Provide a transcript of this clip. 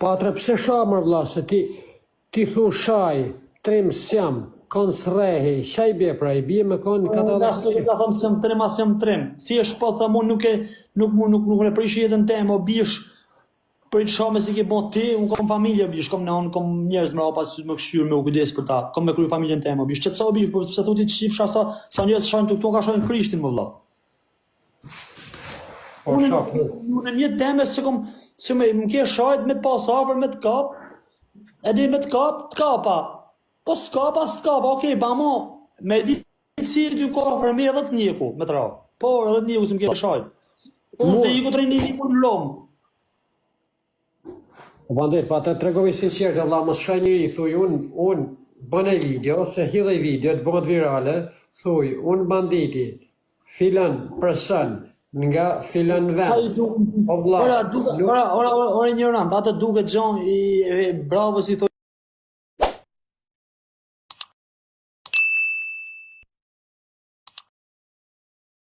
Po atre pse sha mor vlla se ti ti thu shaj, trim s'jam, kon s'rrehi, ça i bie pra, i bie me kon Unë as nuk e ka thënë s'jam trim as jam trim. Thjesht po them unë nuk e nuk mu nuk nuk e prish jetën teme, o bish për të shame si ke bo ti, unë kam familje o bish, kam nënë, kam njerëz mrapa që më këshyr me u kujdes për ta. Kam me kry familjen teme o bish. Qetëso o bish, po pse thotë ti qifsha sa sa njerëz shajnë këtu ka shajnë Krishtin më vëlla. Po Unë shok. unë një teme se kom se më më ke shajt me të pas afër me të kap. Edhe me të kap, të kapa. Po s'të kapa, s'të kapa, okej, ba mo, me di si ty ka afër me edhe të njeku, me të ra. Por edhe të njeku se më ke shajt. Unë Mur. se iku të rini iku në Romë. Po prandaj, pa të tregoj sinqert valla, mos shaj njeri, thuj un, un bën e video ose hidhe video të bëhet virale, thuj un banditi, filan person nga filan Ai vend. duket, O vlla, ora duket, nuk ora ora ora, ora injorant, atë duket gjon i, e, bravo si thoi.